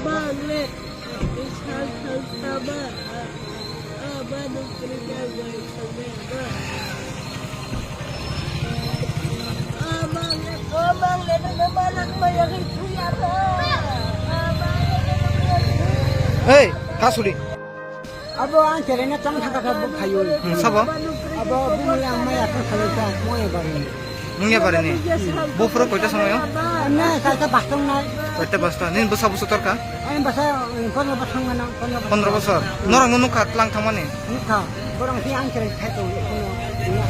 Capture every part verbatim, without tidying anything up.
Hei, kasuri. Abo ang cherena tang thaka ka bo khayo. Hmm, sabo? Abo bumui ang maya ka khayo ka moya bari. Nungya bari ni. Bo phuru koita somoyo? Ane kaita bastong nai. Koita bastong. Nin bo sabo sutor ka? Ani basa, eh, pondro bosong gana, pondro bosong. Pondro bosor. Norok no nukha tlang thangmani? Nukha. Borok si ang kere sai tong, kuno.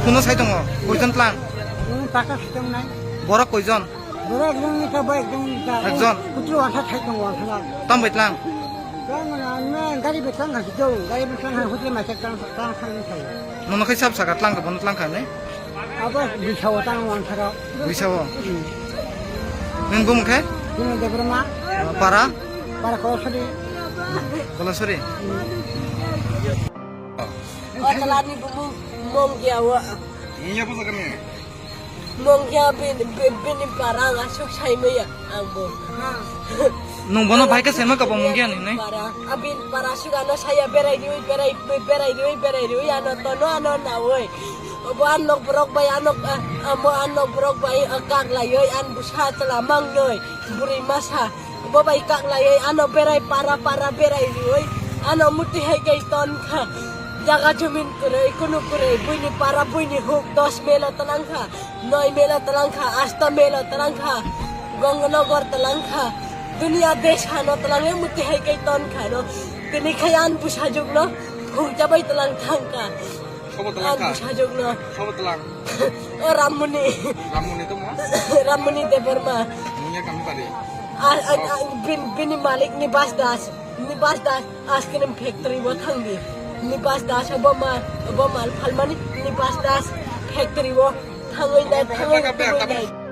Kuno sai tongo? Koijon tlang? Hmm, pasa sai tong nai. Borok koijon? Borok ekjon nukha, borok ekjon nukha. Ekjon? Kutru wasa sai tong wasa. Tam bai tlang? Tlang na, na, gari bai tlang ha si tong, gari bai tlang ha, hotel mai sai tlang, tlang sai tong. Nono khai sab saka tlang ka, bono tlang kha ne? Abo Buisao tang wang tharo. Buisao? Hmm. Nini bumung khe? Bini Debbarma. Para? Para Kolasori. Kolasori? Hmm. O talani bumung Mongya wa. Iya, apa sakit ni? Mongya bin, bin, bini para ang asuk sai maya ang bo. Nung bono bai khe sema ka bo Mongya ni, ne? Para, abin para sugano saya berai riui, berai, berai riui, berai riui, ano tono, ano naui. Obo anok borok bai anok, ah, amo anok borok bai, ah, kak laioi, an busa chwla mangnoi, bwrwi masa. Obo bai kak laioi, ano berai para, para berai riui, ano muti hai kai ton kha. Jaga jumin kwrwi, kunu kwrwi, buini para, buini huk, dos melo tanang kha, noi melo tanang kha, asta melo tanang kha, Ganganagar tanang kha, dunia desh hano tanang e muti hai kai ton kha no. Tini khai an busa jugno, huk jabai tanang thang kha. Sobo tlang Ang kha? Sajokno. Sobo tlang? O Ramoni. Ramoni to mo? Ramoni Debbarma. Munya kami pari. A, a, a, bin, bini malik Nibas Das. Nibas Das ice cream factory o thangdi. Nibas Das obo ma, obo mal phalmani Nibas Das factory o thangoi nai, thangoi, thangoi nai.